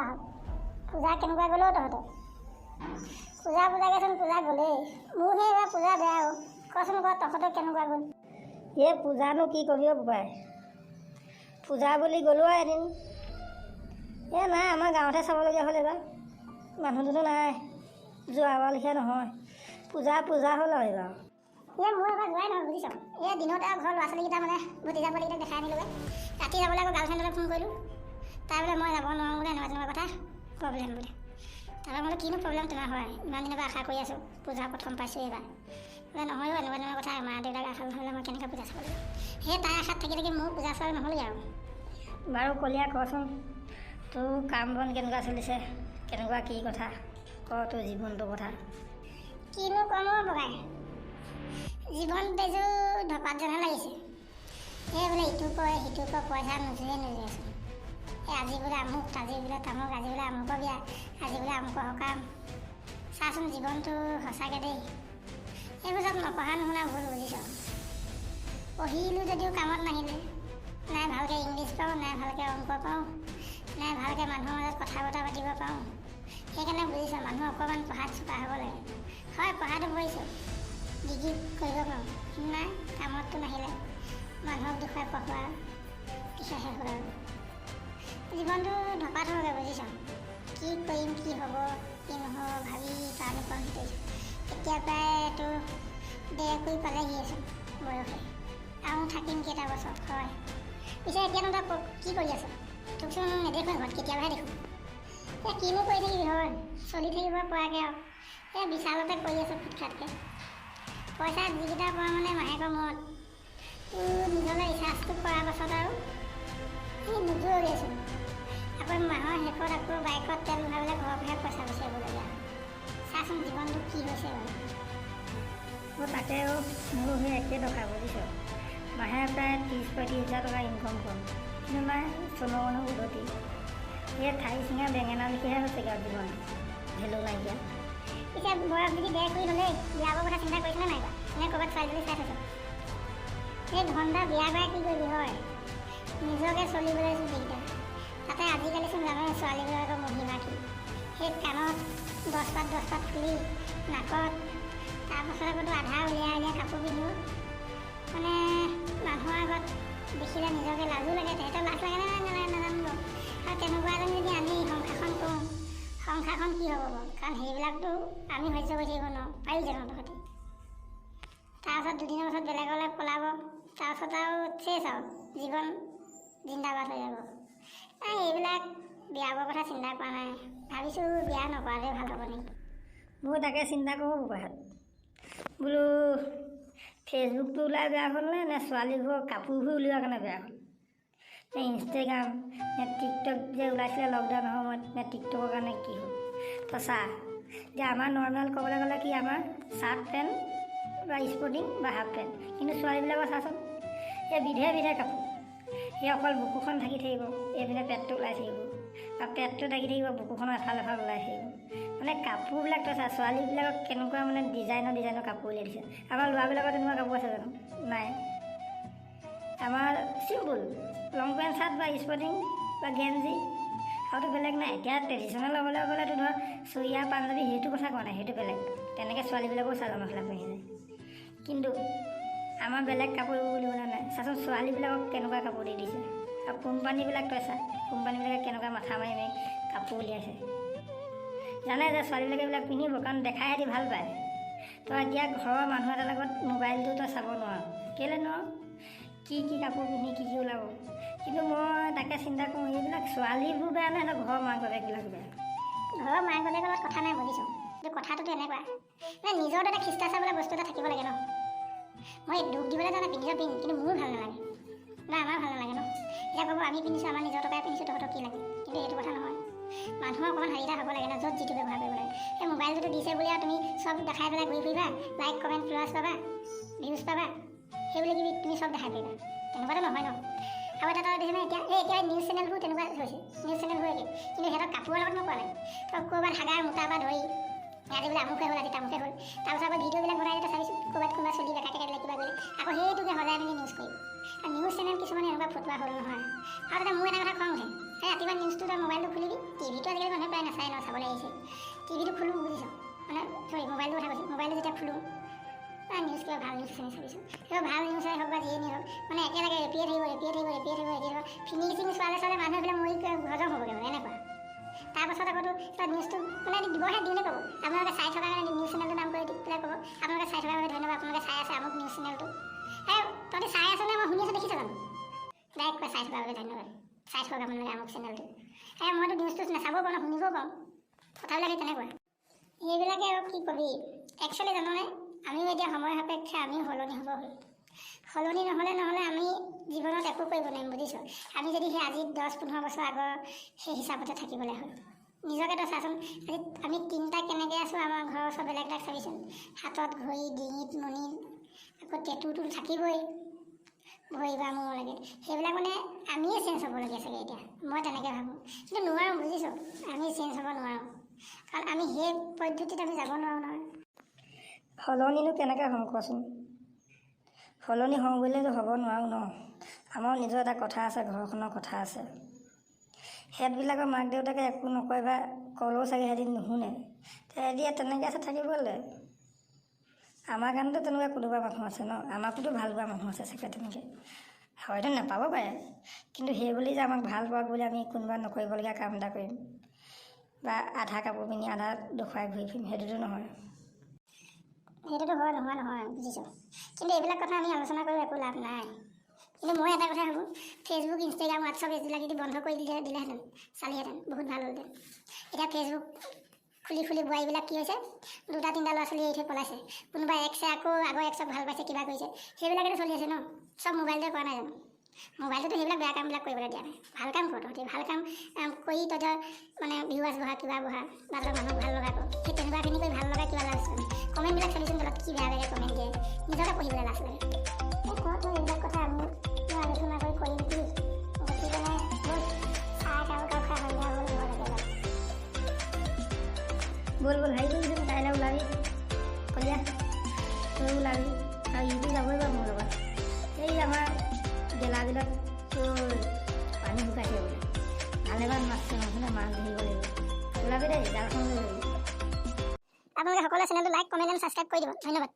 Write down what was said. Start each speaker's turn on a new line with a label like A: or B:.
A: হ'ল। পূজা কেনেকুৱা গ'ল অ' তহঁতৰ? পূজা পূজাকেচোন পূজা গ'লেই, মোৰহে এইবাৰ পূজা বেয়া অ'। কচোন ক, তহঁতৰ কেনেকুৱা গ'ল?
B: এই পূজানো কি কবি অ' বোপাই, পূজা বুলি গ'লোঁ আৰু এদিন। এই নাই, আমাৰ গাঁৱতহে চাবলগীয়া হ'ল এইবাৰ। মানুহ দুনুহ নাই, যোৱাবাৰ লেখীয়া নহয়। পূজা পূজা হ'ল আৰু এইবাৰ।
A: এই মোৰ এবাৰ যোৱাই নহ'ল, বুজিছ। এই দিনত আৰু ঘৰৰ ল'ৰা ছোৱালীকেইটা, মানে ভতিজা পোৱালীকেইটাক দেখাই আনিলোগৈ। ৰাতি যাবলৈ আকৌ গাৰ্লফ্ৰেণ্ডলৈ ফোন কৰিলোঁ। তাই বোলে মই যাব নোৱাৰোঁ বোলে, এনেকুৱা তেনেকুৱা কথা, প্ৰব্লেম বোলে। তাৰপৰা মই বোলো কিনো প্ৰব্লেম তোমাৰ হয়, ইমান দিনৰ পৰা আশা কৰি আছোঁ, পূজা প্ৰথম পাইছোঁ এইবাৰ। বোলে নহয় অ', এনেকুৱা তেনেকুৱা কথা, মা দেউতাক আশা নহ'লে মই কেনেকৈ পূজা চাব লাগিব? সেই তাই আশাত থাকি থাকি মোৰ পূজা চোৱা নহ'লগৈ আৰু।
B: বাৰু কলীয়া, কচোন, তোৰ কাম বন কেনেকুৱা চলিছে, কেনেকুৱা কি কথা ক, তোৰ জীৱনটোৰ কথা।
A: কিনো কম অ' বগাই, জীৱন তেজো ধপাত যেনহে লাগিছে। এই বোলে ইটো কয়, সিটো কয়, পইচা নোজোৰে নোজোৰেচোন। এই আজি বোলে আমুক, আজি বোলে তামুক, আজি বোলে আমুকৰ বিয়া, আজি বোলে আমুকৰ সকাম। চাচোন জীৱনটো সঁচাকৈ দেই। এইবোৰ চব নপঢ়া নুশুনা ভুল, বুজিছ। পঢ়িলোঁ যদিও কামত নাহিলে। নাই ভালকৈ ইংলিছ পাৰোঁ, নাই ভালকৈ অংক পাৰোঁ, নাই ভালকৈ মানুহৰ মাজত কথা বতৰা পাতিব পাৰোঁ। সেইকাৰণে বুজিছ, মানুহ অকণমান পঢ়াত চোকা হ'ব লাগে। হয়, পঢ়াটো পঢ়িছোঁ, ডিগ্ৰী কৰিব পাৰোঁ, কিন্তু নাই, কামতটো নাহিলে। মানুহক দেখুৱাই পঢ়োৱা পিছতহে হ'ল আৰু জীৱনটো ধপাত হ'লগৈ, বুজিছ। কি কৰিম, কি হ'ব কি নহ'ব ভাবি পাৰ নোপোৱা হৈ পৰিছোঁ। এতিয়া প্ৰায় তোৰ 1.5 কুৰি পালেহি আছোঁ বয়সে, আৰু থাকিম কেইটা বছৰ হয়? পিছে এতিয়ানো তই কি কৰি আছ? তোকচোন নেদেখোঁ ঘৰত, কেতিয়াবাহে দেখোঁ। এতিয়া কিনো কৰি থাকিবি হয়, চলি থাকিব পৰাকৈ আৰু এই বিশালতে কৰি আছোঁ ফুটখাটকৈ। পইচা যিকেইটা পাওঁ মানে মাহেকৰ মূৰত, তোৰ নিজলৈ ৰিচাৰ্জটো কৰাৰ পাছত আৰু সেই নোজোৰেগৈচোন। আকৌ মাহৰ শেষত আকৌ বাইকত তেল ভৰাবলৈ ঘৰৰ পৰাহে পইচা বিচাৰিবলগীয়া হয়। চাচোন জীৱনটো কি হৈছে বাৰু।
B: অ' তাকে অ', মোৰো সেই একেই দশা, বুজিছ। মাহে প্ৰায় 30-35 হাজাৰ টকা ইনকম কৰোঁ, কিন্তু নাই, চনমনো উদতি। এই ঠাৰি চিঙা বেঙেনা লেখীয়াহে হৈছেগৈ আৰু জীৱন, ভেলু নাইকিয়া।
A: পিছে বয়স যদি 1.5 কুৰি হ'লেই, বিয়া হোৱাৰ কথা চিন্তা কৰিছনে নাই কৰা, নে ক'ৰবাত ছোৱালীজনী চাই থৈছ? এই ধন্দা বিয়া কৰাই কি কৰিবি হয়, নিজকে চলিবলৈ দিগদাৰ। তাতে আজিকালিচোন জানই ছোৱালীবিলাকৰ মহিমা কি। সেই কাণত 10 পাত 10 পাত ফুলি, নাকত, তাৰপাছত আকৌ আধা উলিয়াই উলিয়াই কাপোৰ পিন্ধিব। মানে মানুহৰ আগত দেখিলে নিজকে লাজো লাগে। তেহেঁতৰ লাজ লাগে নে নালাগে নাজানো বাৰু। আৰু তেনেকুৱা এজনী যদি আনি সংসাৰখন কৰোঁ, সংসাৰখন কি হ'ব বাৰু? কাৰণ সেইবিলাকতো আমি সহ্য কৰি থাকিব নোৱাৰোঁ, পাৰি জানো তহঁতি? তাৰপাছত দুদিনৰ পাছত বেলেগলৈ পলাব, তাৰপাছত আৰু চেচ, আৰু জীৱন জিন্দাবাদ হৈ যাব। নাই, এইবিলাক বিয়া বোৱাৰ কথা চিন্তা কৰা নাই। ভাবিছোঁ বিয়া নকৰাটোৱে ভাল হ'ব নেকি।
B: ময়ো তাকে চিন্তা কৰোঁ বোপাইহঁত, বোলো ফেচবুকটো ওলাই বেয়া হ'ল নে, নে ছোৱালীবোৰৰ কাপোৰবোৰ উলিওৱাৰ কাৰণে বেয়া হ'ল, নে ইনষ্টাগ্ৰাম নে টিকটক যে ওলাইছিলে লকডাউনৰ সময়ত, নে টিকটকৰ কাৰণে কি হ'ল? তই চা যে আমাৰ নৰ্মেল ক'বলৈ গ'লে কি, আমাৰ চাৰ্ট পেণ্ট বা স্পৰ্টিং বা হাফ পেণ্ট, কিন্তু ছোৱালীবিলাকৰ চাচোন, এই বিধে বিধে কাপোৰ। সেই অকল বুকুখন ঢাকি থাকিব, এইপিনে পেটটো ওলাই থাকিব, বা পেটটো ঢাকি থাকিব, বুকুখনৰ এফাল এফাল ওলাই থাকিব। মানে কাপোৰবিলাক তই চা, ছোৱালীবিলাকক কেনেকুৱা মানে ডিজাইনৰ ডিজাইনৰ কাপোৰ উলিয়াই দিছে। আমাৰ ল'ৰাবিলাকৰ তেনেকুৱা কাপোৰ আছে জানো? নাই। আমাৰ চিম্পুল লং পেণ্ট চাৰ্ট বা স্পৰ্টিং বা গেঞ্জি, আৰুতো বেলেগ নাই। এতিয়া ট্ৰেডিশ্যনেল ল'বলৈ গ'লেতো ধৰ চুৰিয়া পাঞ্জাবী, সেইটো কথা কোৱা নাই, সেইটো বেলেগ। তেনেকৈ ছোৱালীবিলাকেও চাদৰ মেখেলা পিন্ধি যায়, কিন্তু আমাৰ বেলেগ কাপোৰ বুলিবলৈ নাই। চাচোন ছোৱালীবিলাকক কেনেকুৱা কাপোৰ দি দিছে। আৰু কোম্পানীবিলাক তই চা, কোম্পানীবিলাকে কেনেকুৱা মাথা মাৰি মাৰি কাপোৰ উলিয়াইছে। জানে যে ছোৱালীবিলাকে এইবিলাক পিন্ধিব, কাৰণ দেখাই সিহঁতি ভাল পায়। তই এতিয়া ঘৰৰ মানুহ এটাৰ লগত মোবাইলটো তই চাব নোৱাৰ। কেলৈ নোৱাৰ? কি কি কাপোৰ পিন্ধি কি কি ওলাব। কিন্তু মই তাকে চিন্তা কৰোঁ, এইবিলাক ছোৱালীবোৰ বেয়া নে সিহঁতৰ ঘৰৰ মাক বাপেকবিলাক বেয়া?
A: ঘৰৰ মাক বাপেকৰ লগত কথা নাই, বুজিছ। কিন্তু কথাটোতো এনেকুৱা মানে নিজৰতো এটা শিষ্টাচাৰ বোলা বস্তু এটা থাকিব লাগে ন। মই দুখ দিবলৈ যোৱা নাই, পিন্ধিছ পিন্ধ, কিন্তু মোৰ ভাল নালাগে বা আমাৰ ভাল নালাগে ন। এতিয়া ক'ব আমি পিন্ধিছোঁ, আমাৰ নিজৰ টকাই পিন্ধিছোঁ, তহঁতৰ কি লাগে? কিন্তু সেইটো কথা নহয়। মানুহৰ অকণমান হেৰি এটা হ'ব লাগে ন, য'ত যিটো ব্যৱহাৰ কৰিব লাগে। সেই মোবাইলটোতো দিছে বুলি আৰু তুমি চব দেখাই পেলাই ঘূৰি ফুৰিবা, লাইক কমেণ্ট ফলোৱাৰ্ছ পাবা, ভিউজ পাবা, সেইবুলি কিবি তুমি চব দেখাই ফুৰিবা, তেনেকুৱাতো নহয় ন। আৰু এটা তই দেখিছেনে, এতিয়া এই এতিয়া নিউজ চেনেলবোৰ তেনেকুৱা হৈছে। নিউজ চেনেলবোৰ একে, কিন্তু সিহঁতৰ কাপোৰৰ লগত মই কোৱা নাই। তই ক'ৰবাত হাগাৰ মোতা পৰা ধৰি আজি বোলে আমুকে হ'ল, আজি তামুকে হ'ল, তাৰপিছত আকৌ ভিডিঅ'বিলাক বনাই তই চাবিচোন, ক'ৰবাত কোনোবা চুলি বেকাকৈ কাটিলে, কিবা কৰিলে, আকৌ সেইটোকে সজাই মেলি নিউজ কৰিব। আৰু নিউজ চেনেল কিছুমানে এনেকুৱা ফটোৱা হ'ল নহয়। আৰু তাতে মোৰ এটা কথা খং উঠে, এই ৰাতিপুৱা নিউজটো তই মোবাইলটো খুলিবি, টিভিটো টিভিটো আজিকালি মানুহে প্ৰায় নাচায় ন, চাবলৈ আহিছে। টিভিটো খোলোঁ বুজিছ, মানে চৰি, মোবাইলটোৰ কথা কৈছোঁ। মোবাইলটো যেতিয়া খোলোঁ বা নিউজ কিবা ভাল নিউজ আছে চাবিছোঁ, কিবা ভাল নিউজে হওক বা যিয়ে নিউজ হওক, মানে একেলগে ৰেপিয়ে থাকিব, ৰেপিয়ে থাকিব, ৰেপিয়ে থাকিব, ৰেপিয়ে থাকিব। ফিনিচিং চোৱালে চোৱালে মানুহ এইফালে মৰি হজম হ'বগৈ, মানে এনেকুৱা। তাৰপাছত আকৌ তোৰ নিউজটো মানে দিবহে, দিওঁতে ক'ব, আপোনালোকে চাই থকাৰ কাৰণে, নিউজ চেনেলটোৰ নাম কৰি পেলাই ক'ব, আপোনালোকে চাই থকাৰ বাবে ধন্যবাদ, আপোনালোকে চাই আছে আমুক নিউজ চেনেলটো। এই তহঁতি চাই আছ নে মই শুনি আছোঁ, দেখিছ জানো? ডাইৰেক্ট কয়, চাই থকাৰ বাবে ধন্যবাদ, চাই থাকক আপোনালোকে আমুক চেনেলটো। এই মইতো নিউজটো নাচাবও পাৰোঁ, শুনিবও পাৰোঁ। কথাবিলাক সেই তেনেকুৱা। সেইবিলাকে আৰু কি কবি। একচুৱেলি জাননে, আমিও এতিয়া সময় সাপেক্ষে আমিও সলনি হ'ব হ'ল। সলনি নহ'লে আমি জীৱনত একো কৰিব নোৱাৰিম, বুজিছ? আমি যদি সেই আজি 10-15 বছৰ আগৰ সেই হিচাপতে থাকিবলৈ হয়, নিজকে তই চাচোন, আজি আমি তিনিটা কেনেকৈ আছোঁ, আমাৰ ঘৰৰ ওচৰ বেলেগ চাবিচোন। হাতত ঘড়ী, ডিঙিত মণি, আকৌ টেটুটো থাকিবই ভৰি বা মূৰলৈকে। সেইবিলাক মানে আমিয়ে চেঞ্জ হ'বলগীয়া চাগে এতিয়া, মই তেনেকৈ ভাবোঁ। কিন্তু নোৱাৰোঁ বুজিছ, আমি চেঞ্জ হ'ব নোৱাৰোঁ, কাৰণ আমি সেই পদ্ধতিত আমি যাব নোৱাৰোঁ নহয়।
B: সলনিনো কেনেকৈ হ'ম কচোন? সলনি হওঁ বুলিলেতো হ'ব নোৱাৰোঁ ন। আমাৰ নিজৰ এটা কথা আছে, ঘৰখনৰ কথা আছে। সিহঁতবিলাকৰ মাক দেউতাকে একো নকয় বা ক'লেও চাগে সিহঁতি নুশুনে। সিহঁতি তেনেকৈ আছে, থাকিবলৈ। আমাৰ কাৰণেতো তেনেকুৱা কোনোবা মানুহ আছে ন, আমাকোতো ভাল পোৱা মানুহ আছে চাগে। তেনেকৈ হয়তো নাপাব পাৰে, কিন্তু সেইবুলি যে আমাক ভাল পাওক বুলি আমি কোনোবা নকৰিবলগীয়া কাম এটা কৰিম বা আধা কাপোৰ পিন্ধি আধা দেখুৱাই ঘূৰি ফুৰিম, সেইটোতো নহয়।
A: সেইটোতো হয়, নোহোৱা নহয়, বুজিছ? কিন্তু এইবিলাক কথা আমি আলোচনা কৰি একো লাভ নাই। কিন্তু মই এটা কথা ভাবোঁ, ফেচবুক, ইনষ্টাগ্ৰাম, হোৱাটছআপ এইবিলাক যদি বন্ধ কৰি দিলেহেঁতেন, চালিহেঁতেন, বহুত ভাল হ'লহেঁতেন। এতিয়া ফেচবুক খুলি খুলি বোৱাৰীবিলাক কি হৈছে, দুটা তিনিটা ল'ৰা ছোৱালী এৰি থৈ পলাইছে। কোনোবা এক্সে আকৌ আগৰ এক্সক ভাল পাইছে, কিবা কৰিছে, সেইবিলাকেতো চলি আছে ন। চব মোবাইলতে কৰা নাই জানো? মোবাইলটোতো সেইবিলাক বেয়া কামবিলাক কৰিবলৈ দিয়া নাই। ভাল কাম কৰ তহঁতি, ভাল কাম কৰি তহঁতৰ মানে ভিউৱাৰ্ছ বঢ়া, কিবা বঢ়া, বা তহঁতৰ মানুহক ভাল লগা কৰ। সেই তেনেকুৱাখিনি কৰি ভাল লগা কিবা লাভ আছে? কমেণ্টবিলাক চাবিচোন, তলত কি বেয়া বেয়াকৈ কমেণ্ট দিয়ে, নিজকে পঢ়িবলৈ লাজ লাগে। এই ক'ত এইবিলাক কথা আমি আলোচনা কৰি কৰিম কি? গতিকে ব'ল, চাহ একাপ একাপ খাই সন্ধিয়া হ'ল, ঘৰলৈকে যাওঁ।
B: ব'ল ব'ল, হেৰি কৰিবিচোন, কাইলৈ ওলাবি কলীয়া, তই ওলাবি আৰু ইটো যাবই বাৰু মোৰ লগত। এই আমাৰ গেলাবিলত তোৰ পানী শুকাইছে বোলে, ভালেমান মাছ আছে, মাছ ধৰিব লাগিব। ওলাবি দেই, জালখন লৈ ল'বি।
A: আপোনালোকে সকলোৱে চেনেলটো লাইক, কমেণ্ট এণ্ড ছাবস্ক্ৰাইব কৰি দিব। ধন্যবাদ।